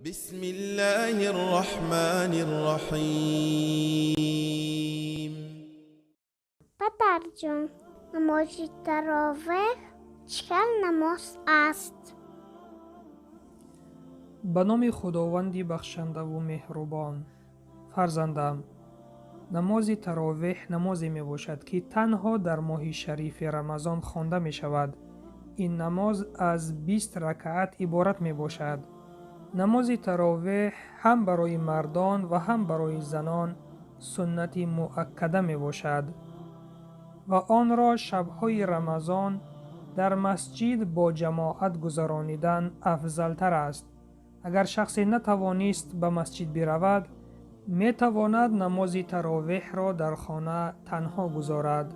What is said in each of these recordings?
بسم الله الرحمن الرحیم. Падарҷон, намози таровеҳ чӣ хел намоз аст? Ба номи Худованди бахшандаву меҳрубон. Фарзандам, намози таровеҳ намозе мебошад, ки танҳо дар моҳи шарифи Рамазон хонда мешавад. Ин намоз аз 20 ракаат иборат мебошад. Намози таровеҳ ҳам барои мардон ва ҳам барои занон суннати муаккада мебошад ва онро шабҳои Рамазон дар масҷид бо ҷамоат гузаронидан афзалтар аст. Агар шахсе натавонист ба масҷид биравад, метавонад намози таровеҳро дар хона танҳо гузорад.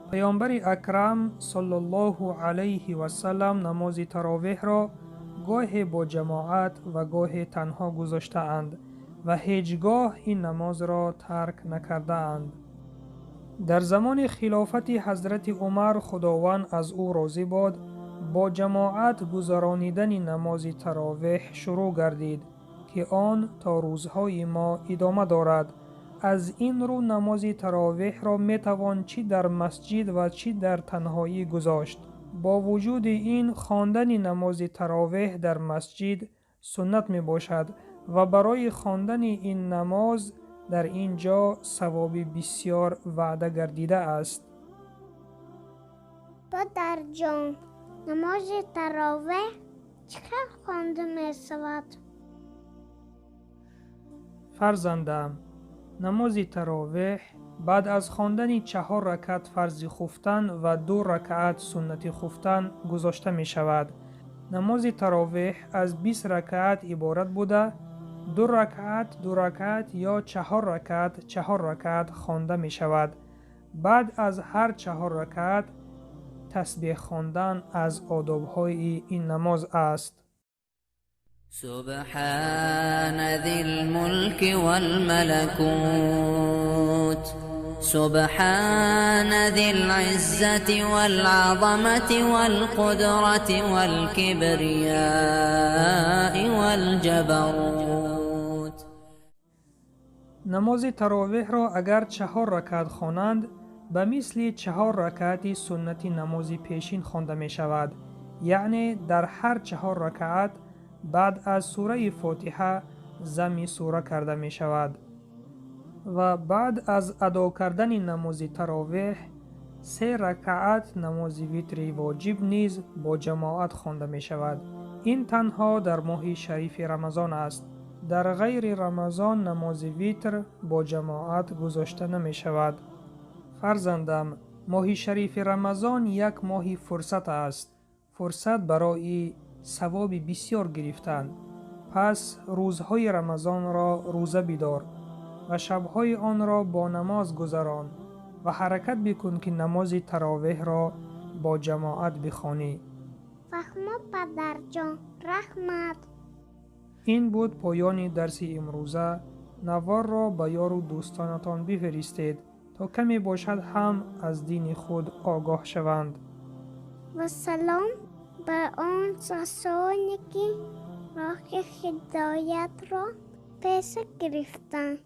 Паёмбари акрам саллаллоҳу алайҳи васаллам намози таровеҳро гоҳе бо ҷамоат ва гоҳе танҳо гузоштаанд ва ҳеҷ гоҳ ин намозро тарк накардаанд. Дар замони хилофати ҳазрати Умар, Худованд аз ӯ розӣ бод, бо ҷамоат гузаронидани намози таровеҳ шурӯъ гардид, ки он то рӯзҳои мо идома дорад. Аз ин рӯ намози таровеҳро метавон чӣ дар масҷид ва чӣ дар танҳоӣ гузошт. Бо вуҷуди ин, хондани намози таровеҳ дар масҷид суннат мебошад ва барои хондани ин намоз дар ин ҷо савоби бисёр ваъда гардидааст. Падарҷон, намози таровеҳ чӣ хел хонда мешавад? Фарзандам, намози таровеҳ баъд аз хондани 4 ракат фарзи хуфтан ва 2 ракаат суннати хуфтан гузошта мешавад. Намози таровеҳ аз 20 ракаат иборат буда, 2 ракаат 2 ракаат ё 4 ракаат 4 ракаат хонда мешавад. Баъд аз ҳар 4 ракаат тасбеҳ хондан аз одобҳои ин намоз аст. سبحان ذي الملك والملكوت، سبحان ذي العزة والعظمة والقدرة والكبرياء والجبروت. Намози таровеҳро агар 4 ракаат хонанд, ба мисли 4 ракаати суннати намози пешин хонда мешавад, яъне дар ҳар 4 ракаат баъд аз сураи Фотиҳа зами сура карда мешавад ва баъд аз адо кардани намози таровеҳ 3 ракаат намози витри воҷиб низ бо ҷамоат хонда мешавад. Ин танҳо дар моҳи шарифи Рамазон аст. Дар ғайри Рамазон намози витр бо ҷамоат гузошта намешавад. Фарзандам, моҳи шарифи Рамазон як моҳи фурсат аст, фурсат барои савоби бисёр гирифтан. Пас рӯзҳои Рамазонро рӯза бидор ва шабҳои онро бо намоз гузарон ва ҳаракат бикун, ки намози таровеҳро бо ҷамоат бихонӣ. Фаҳмо, падарҷон, раҳмат. Ин буд поёни дарси имрӯза. Наворро ба ёру дӯстонатон бифиристед, то каме бошад ҳам аз дини худ огоҳ шаванд. Вассалом ба он касоне, ки роҳи ҳидоятро пеша гирифтанд.